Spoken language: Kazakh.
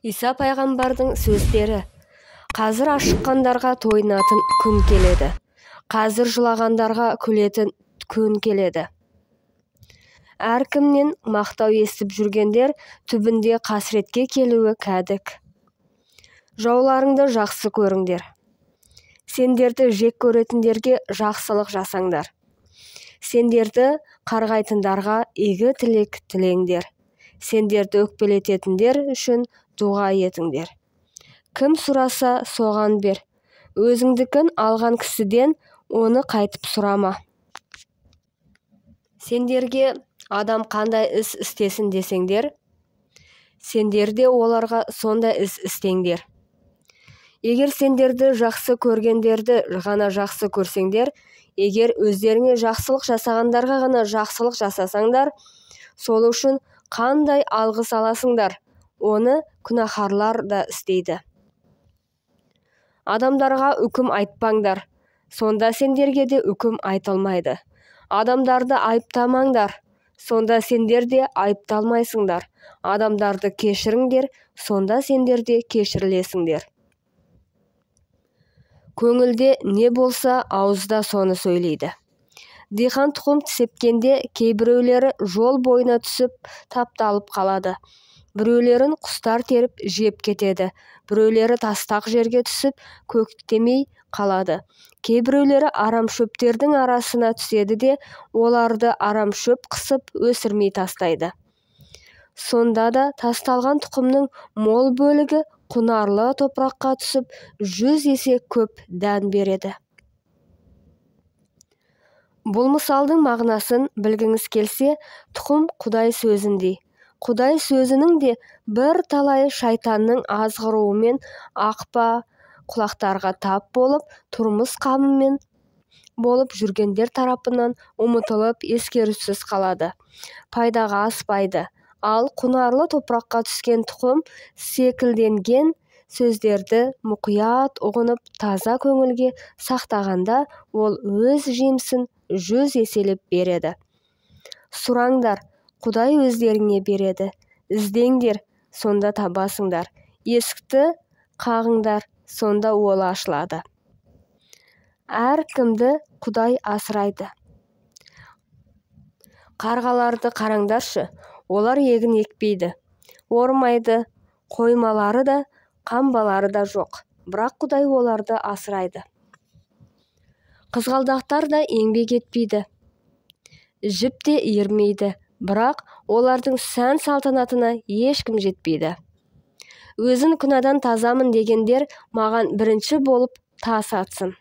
Иса пайғамбардың сөздері. Қазір ашыққандарға тойынатын күн келеді. Қазір жылағандарға күлетін күн келеді. Әркімнен мақтау естіп жүргендер түбінде қасіретке келуі кәдік. Жауларыңды жақсы көріңдер. Сендерді жек көретіндерге жақсылық жасаңдар. Сендерді қарғайтындарға игі тілек тілеңдер. Сендерді өкпелететіндер үшін дұға етіңдер. Кім сұраса, соған бер. Өзіңдікін алған кісіден оны қайтып сұрама. Сендерге адам қандай іс істесін десеңдер, сендер де оларға сондай іс істеңдер. Егер сендерді жақсы көргендерді ғана жақсы көрсеңдер, егер өздеріңе жақсылық жасағандарға ғана жақсылық жасасаңдар, сол үшін қандай алғыс аласыңдар? Оны күнәһарлар да істейді. Адамдарға үкім айтпаңдар, сонда сендерге де үкім айтылмайды. Адамдарды айыптамаңдар, сонда сендер де айыпталмайсыңдар. Адамдарды кешіріңдер, сонда сендер де кешірілесіңдер. Көңілде не болса, ауызда соны сөйлейді. Диқан тұқым сепкенде кейбіреулері жол бойына түсіп тапталып қалады. Біреулерін құстар теріп жеп кетеді, біреулері тастақ жерге түсіп көктемей қалады. Кейбіреулері арамшөптердің арасына түседі де, оларды арамшөп қысып өсірмей тастайды. Сонда да тасталған тұқымның мол бөлігі құнарлы топыраққа түсіп, 100 есе көп дән береді. Бұл мысалдың мағынасын білгіңіз келсе, тұқым Құдай сөзіндей. Құдай сөзінің де бір талайы шайтанның азғыруымен ақпа құлақтарға тап болып, тұрмыс қамымен болып жүргендер тарапынан ұмытылып, ескерусіз қалады. Пайдаға аспайды. Ал құнарлы топыраққа түскен тұқым секілденген сөздерді мұқият ұғынып, таза көңілге сақтағанда, ол өз жемісін 100 еселеп береді. Сұраңдар, Құдай өздеріңе береді. Іздеңдер, сонда табасыңдар. Есікті қағыңдар, сонда ол ашылады. Әркімді Құдай асырайды. Қарғаларды қараңдаршы, олар егін екпейді, ормайды, қоймалары да, қамбалары да жоқ. Бірақ Құдай оларды асырайды. Қызғалдақтар да еңбек етпейді, жіп те иірмейді, бірақ олардың сән салтанатына ешкім жетпейді. Өзін күнәдан тазамын дегендер маған бірінші болып тас атсын.